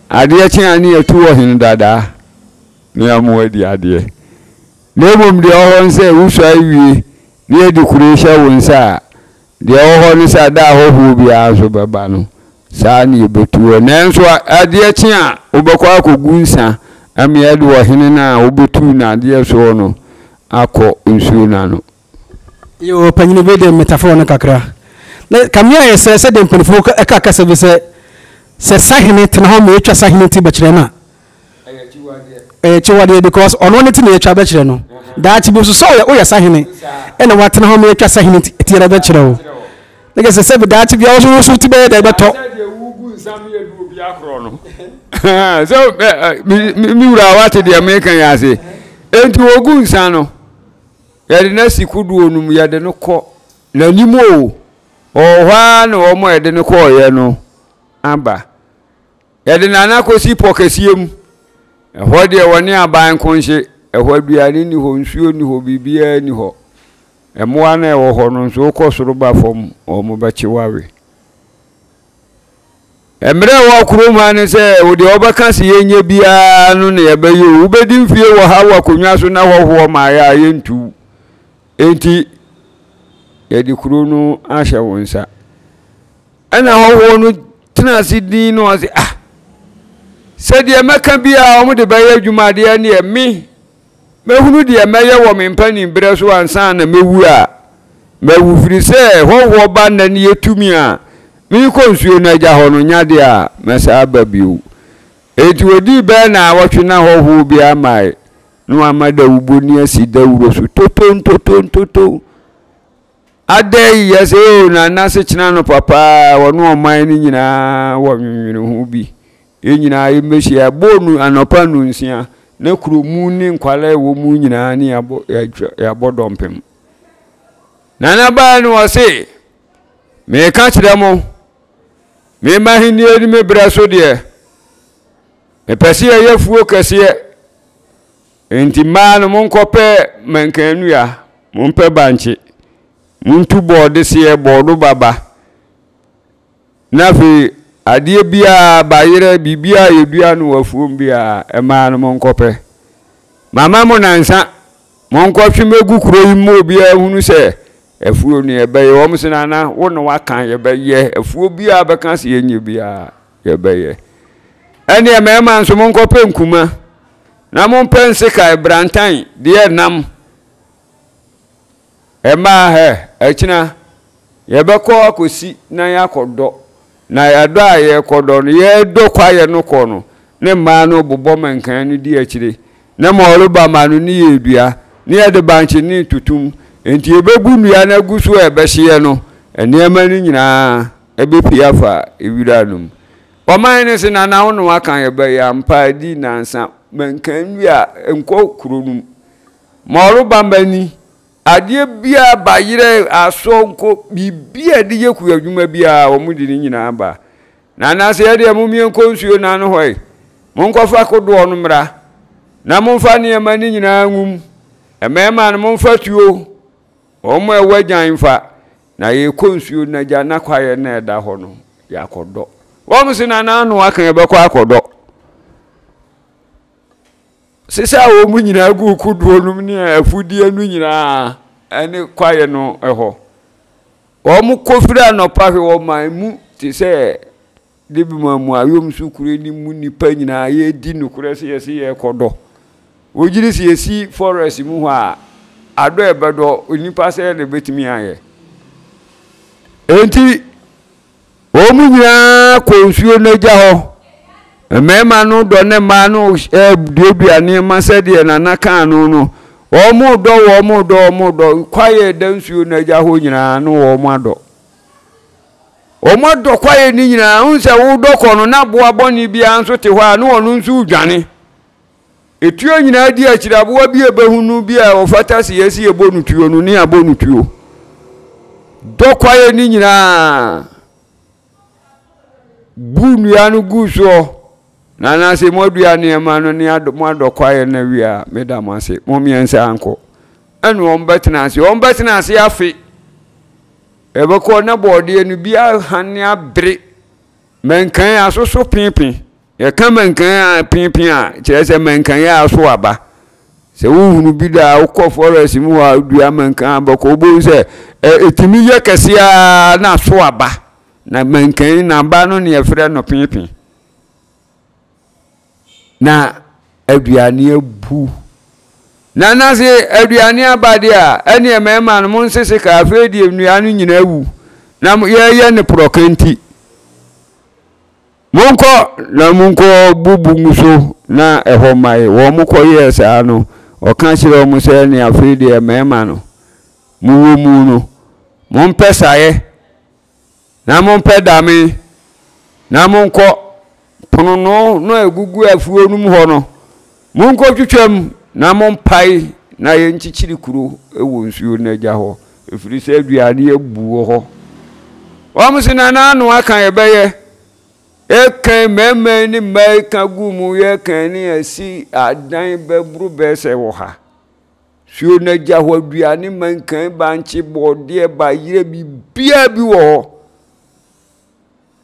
adeɛ kye a ne yɛtu ɔhene dadaa na yɛama wadi adeɛ na mmom deɛ ɔhɔ ne sɛ wosuae wie na yɛde kuro hyɛ wo nsa a Deɛ ɛwɔ hɔ ne sɛ da a hɔhoɔ biara nso bɛba no, saa na yɛbɛtu hɔ. Nanso adeɛ kye a, wobɛkɔ akɔgu nsa ama yɛde ɔhene no a wobɛtuu no adeɛ soɔ no akɔ nsuo no ano. Yoo panyini wei deɛ metaforo no kakra. Na kame ayɛ sɛ sɛdeɛ mpanimfoɔ ka kasa bi sɛ sɛ sahene tena hɔ ma yɛtwa sahene ti bɛkyerɛ no a ɛyɛ akyiwadeɛ because ɔno ne ti na yɛtwa bɛkyerɛ no daakye bi nso sɛ ɔyɛ woyɛ sahene ɛna watena hɔ ma yɛtwa sahene ti yɛrɛ bɛkyerɛ wo ne kɛ sɛ sɛ bi daakye bi a woso woso ti bɛyɛ dɛ bɛtɔ sɛ me wura wate deɛ meka yi ase enti wɔgu nsa no yɛde no asi kodoɔ no mu yɛde no kɔ n'anim o ɔwɔ hɔ ara na wɔn a yɛde no kɔɔeɛ no aba Yɛde Nana kɔsi pɔ kɛseɛ mu. Ɛhɔ deɛ wɔne aban nko nhye. Ɛhɔ aduane nni hɔ, nsuo nni hɔ, biribiara nni hɔ. Mmoa no a ɛwɔ hɔ no nso, wokɔ soro ba fam, wɔbɛkye wo awe. Mmerɛ a ɛwɔ kurom ha ne sɛ, wo deɛ wobɛka sɛ yɛnyɛ biara no na yɛbɛyɛ o. Wobɛdi mfie wɔ ha wɔ akonnwa so na hɔhoɔ maeɛ a, yɛntu wo. Enti yɛde kuro no ahyɛ wo nsa. Ɛna hɔhoɔ no tena ase din na ɔse, ah, sɛ deɛ mɛka biara wɔn de bɛyɛ adwuma adeɛ neɛ me Mɛhunu deɛ mɛyɛ wɔ me mpanin berɛ so ansa na mɛwu a mawu, firi sɛ hɔhoɔ ba nnɛ no yɛ tumi a merekɔ nsuo no agya hɔ no nya deɛ a mɛsan aba bio. Enti wɔdii bɛyɛ naawɔtwe na hɔhoɔ biara mmaeɛ, na wɔama dawubɔni asi dawuro so totontotontoton. Adɛn yi yɛ sɛ oo na n'asekyena anɔpa paa wɔne ɔman no nyinaa wɔ nwenwene ho bi. Yɛn nyinaa yɛmmɛhyia ɛbɔɔ nu anɔpa nnunsia na kuro mu ne nkwalaa ɛwɔ mu nyinaa ne yɛabɔ yɛabɔ dɔmpem. Nana baa no ɔse meka kyerɛ mo me m'ahennie ne me berɛ so deɛ mepɛ sɛ yɛyɛ fuo kɛseɛ. Enti mmaa no, monkɔpɛ mankannua, mompɛ bankye, montu bɔɔdeseɛ, bɔɔdobaba, na afei adeɛ biara, bayerɛ, biribiara a yɛdua no wɔ afuom biara, mmaa no monkɔpɛ. Mama mo nansa, monkɔtwe mmɛgu kuro yi mu obiara hunu sɛ afuo no yɛbɛyɛ. Wɔn se nana, wo na waka yɛbɛyɛ. Afuo biara bɛka sɛ yɛnyɛ biara, yɛbɛyɛ. Ɛnneɛ mmarima nso monkɔpɛ nkuma. Na mompɛ nsekan, brantan, deɛ nam. Mmaa hɛ, akyina, yɛbɛkɔ akɔsi na yɛakɔdɔ. Na yɛdɔ a yɛrekɔdɔ no, yɛredɔ kwaeɛ no kɔ no, ne mmaa no rebobɔ mankan no di akyire. Na ma ɔreba ma no ne yɛredua, ne yɛde bankye ne retotom. Enti yɛbɛbu nnua no agu so a ɛbɛhyeɛ no, nneɛma no nyinaa bɛpue afa wira no mu. Ɔman no se nana wo na waka yɛbɛyɛ ampa adi nansa manka nnua nkɔ kuro no mu ma ɔreba mma ni adeɛ biara ba yerɛ asɔ nkɔ biribi a ɛde yɛ kua adwuma biara wɔn de ne nyinaa ba nana se ɛdeɛ mo mmie nkɔ nsuo no ano hɔ yi monkɔfa kodoɔ no mmra na momfa nneɛma no nyinaa ngum mmarima no momfa tuo Wɔn a ɛwɔ agyan mfa, na yɛrekɔ nsuo no agya na kwaeɛ no a ɛda hɔ no, yɛakɔdɔ. Wɔn se na n'ano aka yɛbɛkɔ akɔdɔ. Sesa a wɔn nyinaa gu kodoɔ no mu ne afudeɛ no nyinaa ne kwaeɛ no hɔ. Wɔn kɔ firi anɔpa hwɛ wɔn man mu te sɛ De bi ma mu ayom so kuro no mu nnipa nyinaa yɛdi nokorɛ sɛ yɛse yɛrekɔdɔ. Wogyiri sɛ yɛsi forest mu hɔ a, adɔ ɛbɛdɔ nnipa sɛ na ɛbɛtumi ayɛ. Enti wɔn nyinaa kɔ nsuo no agya hɔ. Mmarima no dɔ ne mmaa no duadua nneɛma sɛdeɛ nana kaa no no. Wɔn dɔ, wɔn dɔ, wɔn dɔ. Kwaeɛ ɛda nsuo no agya hɔ nyinaa no wɔn adɔ. Wɔadɔ kwaeɛ no nyinaa. Wohu sɛ wodɔ kɔ no na aboa bɔne biara nso te hɔ a na ɔno nso redwane. Etuo nyinaa di akyire aboa bi a ɛbɛhu no bi a ɔfata sɛ yɛsi yɛbɔ no tuo no ne abɔ no tuo. Dɔ kwaeɛ no nyinaa. Bu nnua no gu soɔ. Na anaasɛ moadua nneɛma no ne moadɔ kwaeɛ no awie a meda mo ase. Mo mmiɛnsa ankɔ. Ɛna wɔn bɛtena ase. Wɔn bɛtena ase afe. Yɛbɛkɔ na bɔɔdeɛ no bi ahane abere. Mankan asoso pepe. Yɛka mankan a pepe a, kyerɛ sɛ mankan a aso aba. Sɛ wohunu bi da a, wokɔ forest mu hɔ a wodua mankan a bɛkɔ wobɛhu sɛ ɛtumi yɛ kɛseɛ ara na aso aba. Na mankan n'aba no ne yɛfrɛ no pepe. Na aduane abu. Na na se aduane aba deɛ a, ɛneɛ mmarima no monsese ka, afei deɛ nnua no nyinaa awu, na yɛreyɛ no porɔka nti. Monkɔ na monkɔ bubu ngu so na ɛhɔ mmae. Wɔn kɔyɛɛ saa no, ɔka kyerɛɛ wɔn sɛ, ɛneɛ afei deɛ mmarima no, mowɔ mu no, mompɛ saeɛ. Na mompɛ dame, na monkɔ pononoo no a ɛgugu afuo no mu hɔ no, monkɔtwitwa mu, na mompae, na yɛnkyekyere kuro wɔ nsuo no agya hɔ, ɛfiri sɛ aduane abu wɔ hɔ. Wɔn se na n'ano aka yɛbɛyɛ. Yɛkan mmarima ne mmaa ka gu mu, yɛkan ne asi adan bɛboro bɛyɛ sɛ wɔ ha. Suo no agya hɔ aduane, mankan, bankye, bɔɔdeɛ, bayerɛ, biribiara bi wɔ hɔ.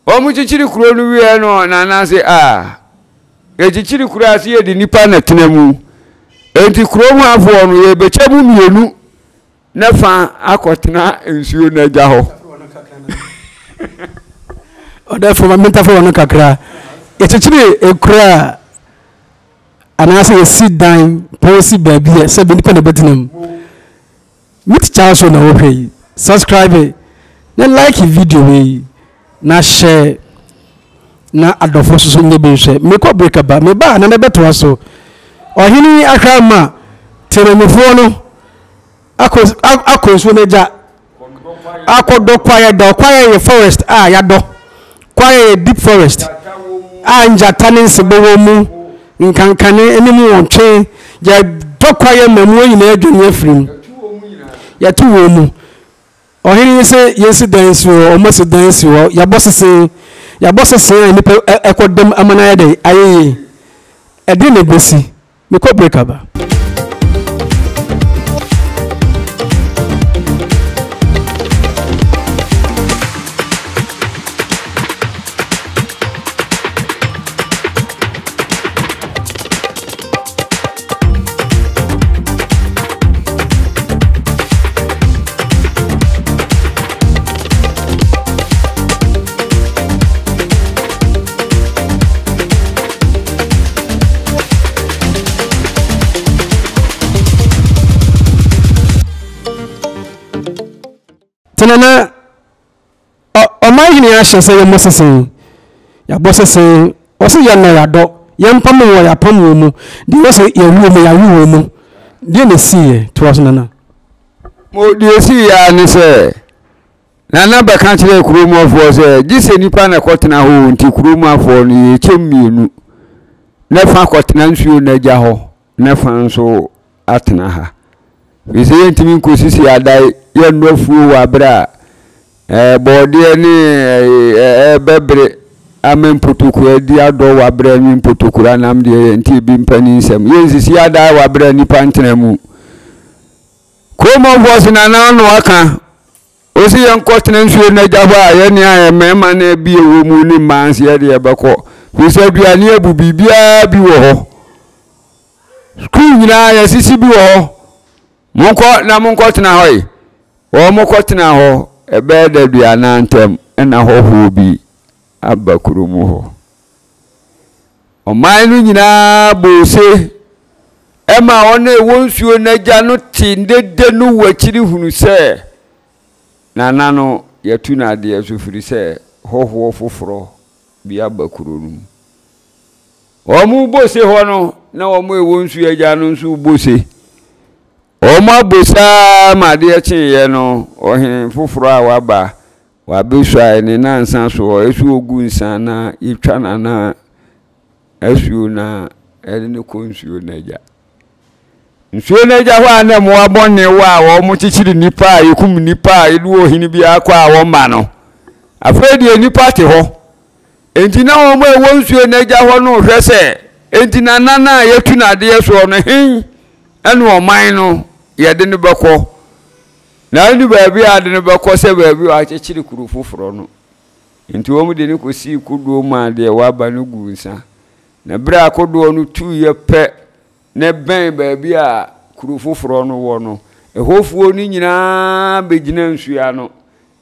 Wɔkyekyere kuro no wieɛ no Nana se ah, yɛkyekyere kuro a se yɛde nnipa na tena mu. Enti kurom hafoɔ no yɛbɛkyɛ mu mmienu na fa akɔtena nsuo no agya hɔ. Ɔdɛfo ma mentafo wɔ no kakra. Yɛkyekyere ekuro a anaasɛ yɛsi dan pɔn si baabi a sɛ bi nipa na ɛbɛtena mu. Meet Charles Show na wohwɛ yi. Subscribe na like video wei na share na adɔfo nso so nyɛ bi nhwɛ. Mekɔ break aba. Meba a na mɛbɛtoa so. Ɔhene yi ahwɛ ama temamufoɔ no akɔ akɔ nsuo no agya akɔdɔ kwaeɛ dɔ. Kwaeɛ yɛ forest a yɛadɔ. Kwaeɛ yɛ deep forest a ngyata ne nsebɔ wɔ mu, nkankane ne mu wɔntwe. Yɛdɔ kwaeɛ ma mmoa nyinaa adwane afiri mu. Yɛto wɔn mu. Ɔhene yi se yɛnsi dan nsi hɔ, wɔn asi dan asi hɔ. Yɛabɔ sese, yɛabɔ sese a nnipa ɛkɔ dam ama no ayɛ dɛn? Ayɛ yie. Ɛdeɛn na ɛbɛsi? Mekɔ break aba. Tena na ɔman hene ahyɛ sɛ yɛmmɔ sese, yɛabɔ sese, ɔse yɛnnɔ yɛadɔ, yɛmpam wɔ yɛapam wɔ mu, deɛ ɛwɔ sɛ yɛwe wɔ mu yɛawe wɔ mu. Deɛ na ɛsiiɛ? Toa so Nana. Mo deɛ ɛsiiɛ ara ne sɛ Nana bɛka kyerɛɛ kurom hɔfoɔ sɛ gye sɛ nnipa na ɛkɔtena hɔ o, nti kurom afoɔ no yɛkyɛm mmienu, ne fa kɔtena nsuo no agya hɔ, ne fa nso atena ha. Firi sɛ yɛntumi nkɔsisi adae, yɛnnɔ afuo wɔ aberɛ a ɛɛ bɔɔdeɛ ne ɛɛ bɛbere ama mpotokura adi adɔ wɔ aberɛ a nwi mpotokura nam deɛ yɛnte ebi mpanin nsɛm. Yɛnsisi adae wɔ aberɛ a nnipa ntena mu. Kurom hɔfoɔ se Nana ano aka. Ɔsi yɛnkɔ tena nsuo no agya hɔ a yɛne a mmarima no bi ɛwɔ mu ne mmaa nso yɛde yɛbɛkɔ. Firi sɛ aduane abu biribiara bi wɔ hɔ. Sukuu nyinaa yɛasisi bi wɔ hɔ. Monkɔ na monkɔtena hɔ yi. Wɔkɔtena hɔ ɛbɛyɛ da aduanan ntam na hɔhoɔ bi aba kurom hɔ. Ɔman no nyinaa bɔɔ ose ma wɔn a ɛwɔ nsuo no agya no te dede no wɔ akyiri hunu sɛ Nana no yɛatu no adeɛ so firi sɛ hɔhoɔ foforɔ bi aba kuro no mu. Wɔrebɔ se hɔ no, na wɔn a ɛwɔ nsuo agya no nso rebɔ se. Wɔabɔ se ara ma adeɛ kyeeɛ no, ɔhene foforɔ a waba, wabɛsuae ne nansa soɔ, ɛso ɔgu nsa na yɛtwa nana asuo na ɛde no kɔ nsuo no agya. Nsuo no agya hɔ a na mmoa bɔne wɔ a wɔkyekyere nnipa a yɛkum nnipa a yɛde ɔhene biara kɔ a wɔmma no. Afei deɛ nnipa te hɔ. Enti na wɔn a ɛwɔ nsuo no agya hɔ no rehwɛ sɛ, enti na nan a yɛatu no adeɛ soɔ no, he ne ɔman no yɛde no bɛkɔ? Na ɛnnu baabi a ade no bɛkɔ sɛ baabi a wɔakyekyere kuro foforɔ no. Enti wɔde no kɔsii kodoɔ mu a deɛ waba no guu nsa. Na berɛ a kodoɔ no tuiɛ pɛ na ɛbɛn baabi a kuro foforɔ no wɔ no, ɛhɔfoɔ no nyinaa bɛgyina nsuo ano.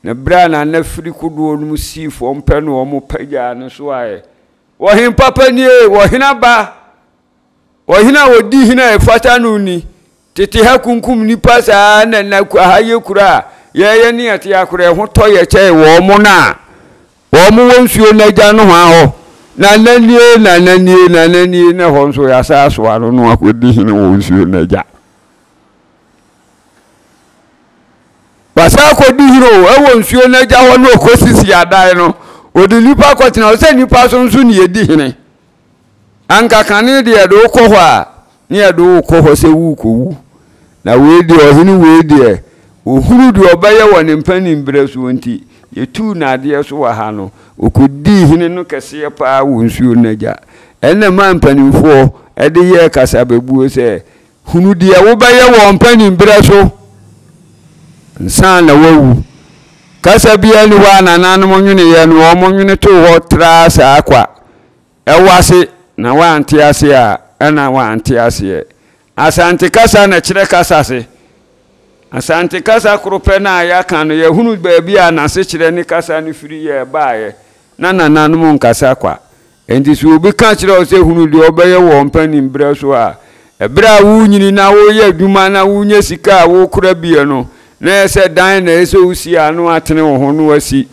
Na berɛ a Nana firi kodoɔ no mu sii fam pɛ na wɔpagyaa no so aɛ, Ɔhene papa nie, ɔhene aba, ɔhene a ɔdi hene a ɛfata no ni. Tete ha kunkum nnipa saa na na ha yɛ kuro a yɛyɛ ne yɛte akorɛ ho tɔ yɛ kyɛe wɔn no a wɔn wɔ nsuo no agya nohoa hɔ. Nana nie, Nana nie, Nana nie, na ɛhɔ nso yɛasa asoa no na wakɔdi hene wɔ nsuo no agya. Wasan akɔdi hene o, ɛwɔ nsuo no agya hɔ na ɔkɔsisi adan no. Ɔde nnipa kɔtena hɔ sɛ nnipa so nso ne yɛdi hene. Anka kane deɛ yɛde wo kɔ hɔ a, ne yɛde wo kɔ hɔ sɛ worekɔwu. Na wei deɛ, ɔhene wei deɛ, ɔhunu deɛ ɔbɛyɛ wɔ ne mpanin berɛ soɔ nti, yɛtuu no adeɛ so wɔ ha no, ɔkɔdii hene no kɛseɛ paa wɔ nsuo no agya. Ɛnna ɛmaa mpanimfoɔ de yɛɛ kasabebuo sɛ, Hunu deɛ wobɛyɛ wɔ mpanin berɛ so ansa na woawu. Kasa biara nni hɔ a nananom nweneeɛ no, wɔnwene too hɔ traa saa kwa. Ɛwɔ ase na woante ase a, ɛna woante aseɛ. Asante kasa na ɛkyerɛ kasa ase. Asante kasa koro pɛ no a yɛaka no, yɛhunu baabi a n'asekyerɛ ne kasa no firi yɛ baeɛ. Na nananom nkasa kwa. Enti sɛ obi ka kyerɛ wo sɛ hunu deɛ wobɛyɛ wɔ wo mpanin berɛ so a, ɛberɛ a worenyini na woreyɛ adwuma na worenya sika a worekora bie no, na ɛyɛ sɛ dan na ɛyɛ sɛ wosi a na woatene wo ho na woasi.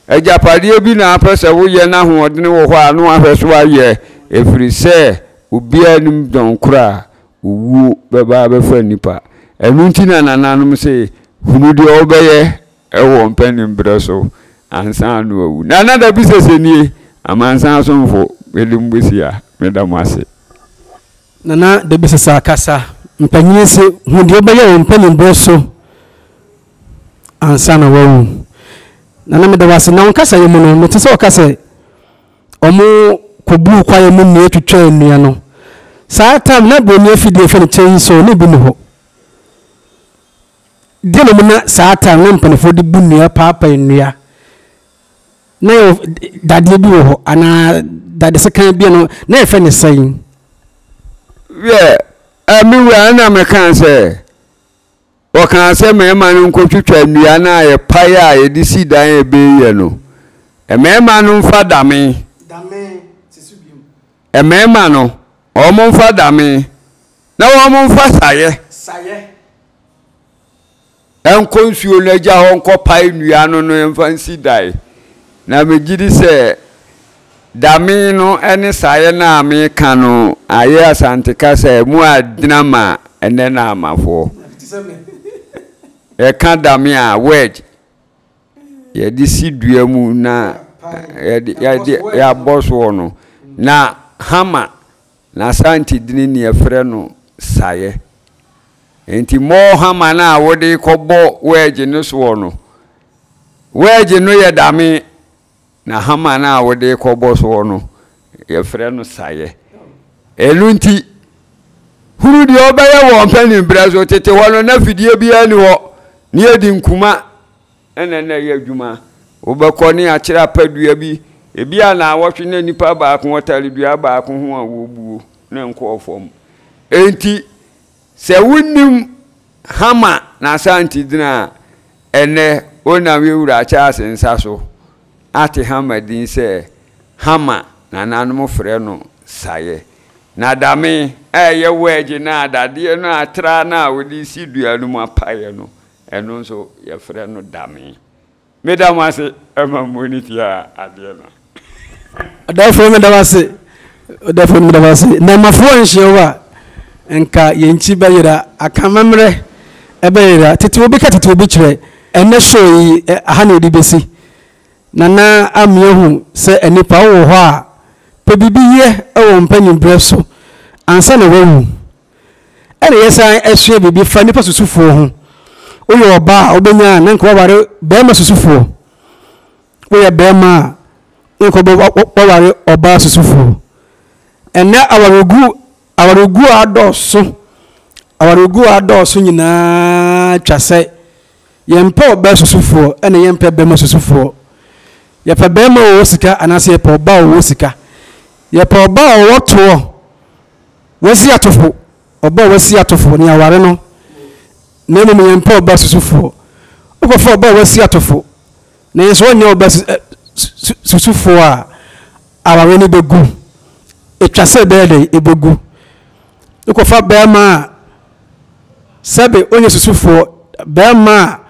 Agyapadeɛ bi na wopɛ sɛ woyɛ na ahoɔdene wɔ hɔ a na woahwɛ so ayɛ, ɛfiri sɛ obiara nnim dɔn korɔ a owuo bɛba abɛfa nnipa. Ɛno nti na nananom se, hunu deɛ wobɛyɛ wɔ mpanin berɛ so ansa na wawu. Nana Dabi Sese nie, amansan asomfo, mede mo bɛsi ha. Meda mo ase. Nana Dabi Sese akasa, Mpanyini se, hu deɛ wobɛyɛ wɔ mpanin berɛ so ansa na wawu. Nana meda wo ase. Na wo nkasayɛ mu no, mete sɛ wɔka sɛ wɔn kɔbuu kwaeɛ mu nnua twitwaa nnua no. Saa time na buroni afidie yɛfrɛ no chainsaw na ebi nni hɔ. Deɛ na wɔn na saa time na mpanimfoɔ de bu nnua paapae nnua. Na yɛ dadeɛ bi wɔ hɔ anaa dade sekan bi no na yɛfrɛ no sɛn? Wiɛ, me wura ɛna mekaa sɛ Wɔkaa sɛ mmarima no nkɔtwitwa nnua no a yɛpae a yɛde si dan a ɛbɛyɛ no. Mmarima no mfa dame. Mmarima no, wɔn mfa dame na wɔn mfa saeɛ. Nkɔ nsuo no agya hɔ nkɔpae nnua no no mfa nsi dan. Na megye di sɛ Dame no ne saeɛ no a meka no ayɛ Asante kasa mu agyina ma ɛnnɛ Naamafoɔ. Yɛka dame a, wedge, yɛde si dua mu na yɛde yɛde yɛabɔ soɔ no. Na hammer, n'Asante dini ne yɛfrɛ no saeɛ. Nti mɔɔ hammer no a wode kɔbɔ wedge no soɔ no, wedge no yɛ dame. Na hama no a wode rekɔbɔ soɔ no, yɛfrɛ no saeɛ. Ɛno nti, hunu deɛ ɔbɛyɛ wɔ mpanin berɛ so. Tete hɔ no, na fidie biara nni hɔ, na yɛdi nkuma na na ɛyɛ adwuma. Wobɛkɔ ne akyerɛ apadua bi, ebi a naawɔtwe na nipa baako ɔtare dua baako ho a wɔbuo na nkɔɔ fam. Enti, sɛ wonnim hama na Asante gyina a, Ɛnnɛ, wonam yɛn Wura Charles nsa so ate Hama din sɛ Hama, nananom frɛ no Sayɛ. Na dame a ɛyɛ wɛɛgye no a dadeɛ no a atra no a wɔde si dua no mu apaeɛ no, ɛno nso yɛfrɛ no dame. Meda mo ase ma mo ani tua adeɛ no. Ɔdɛɛfoɔ meda wo ase Ɔdɛɛfoɔ meda wo ase Na mafoɔ nhyia wo a nka yɛn nkyi bɛyera Akamammerɛ ɛbɛyera Tete obi ka tete obi kyerɛ Ɛnɛ show yi aha na yɛde bɛsi Nana Amia hu sɛ nnipa wowɔ hɔ a pɛ biribi yɛ wɔ mpanin berɛ so ansa na wawu Ɛna yɛsan asua biribi fa nnipa susufoɔ ho Woyɛ ɔbaa a wobɛnya a na nka waware bɛrima susufoɔ Woyɛ barima a, na nka wobɛware ɔbaa susufoɔ. Ɛnnɛ awaregu awaregu a adɔɔso awaregu a adɔɔso nyinaa twa sɛ yɛmpɛ ɔbaa susufoɔ ɛna yɛmpɛ barima susufoɔ. Yɛpɛ barima a ɔwɔ sika anaasɛ yɛpɛ ɔbaa a ɔwɔ sika. Yɛpɛ ɔbaa a ɔwɔ toɔ, wasi atofo, ɔbaa a wasi atofo ne aware no na mmom yɛmpɛ ɔbaa susufoɔ. Wokɔfa ɔbaa a wasi atofo Nanso ɔnyɛ ɔba susufoɔ a, awareɛ no bɛgu. Ɛtwa sɛ ɛbɛyɛ dɛn? Ɛbɛgu. Wokɔfa barima a sɛbe ɔnyɛ susufoɔ, barima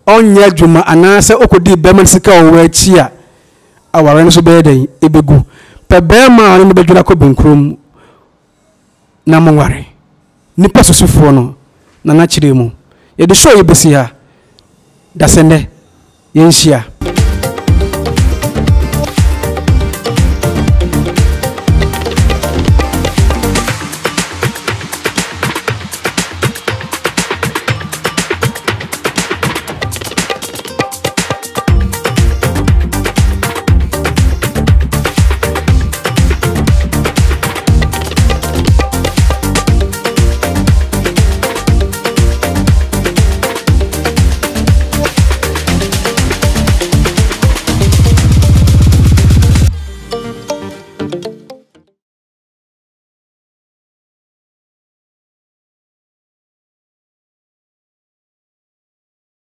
a ɔnyɛ adwuma anaasɛ wokɔdi barima no sika wɔ w'akyi a, awareɛ no nso bɛyɛ dɛn? Ɛbɛgu. Pɛ barima a ɔne no bɛdwene akɔ benkurom na monware. Nnipa susufoɔ no, Nana kyerɛɛ mu. Yɛde show yi bɛsi ha. Dasɛnnɛ, yɛnhyia.